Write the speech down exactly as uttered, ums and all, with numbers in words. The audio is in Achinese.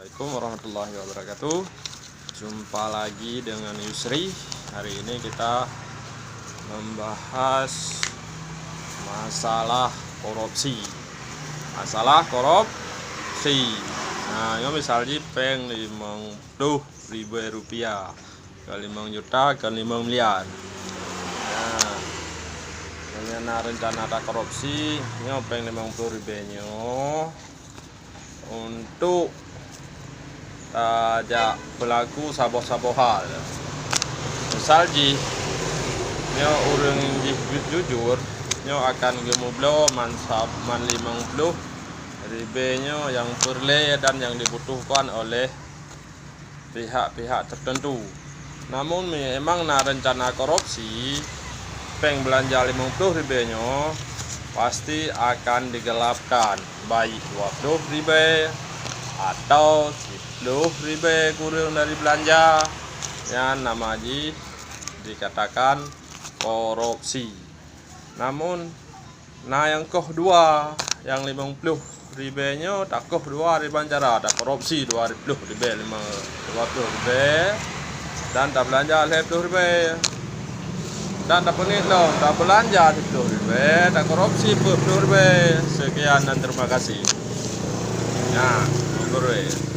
Assalamualaikum warahmatullahi wabarakatuh. Jumpa lagi dengan Yusri. Hari ini kita membahas masalah korupsi. Masalah korupsi. Nah, nyoe misal jih péng limong ploh ribée rupiah, ka limong juta, ka limong miliar. Nah, nyoe na reuncana takorupsi, nyoe péng limong ploh ribée nyoe untuk tajak peulaku saboh-saboh hal. Misal jih, nyoe ureuëng jih ju-, jujur, nyoe akan geumubloe man sab-, man limong ploh ribée nyoe nyang peureulée dan nyang dibutuhkan oleh pihak-pihak tertentu. Namun, memang na reuncana korupsi, péng beulanja limong ploh ribée nyoe pasti akan digelapkan, baik dua ploh ribée atau siploh ribée kureueng dari beulanja. Nyan nama jih dikatakan korupsi. Namun, na nyang koh dua, nyang limong ploh ribée nyoe takoh dua riban cara, takorupsi dua ploh ribée, lima, dua ploh ribée, dan tabeulanja lhée ploh ribée. Dan tapeuneuk lom, tabeulanja siploh ribée, takorupsi peuet ploh ribée. Sekian dan terima kasih. Nah, memberi.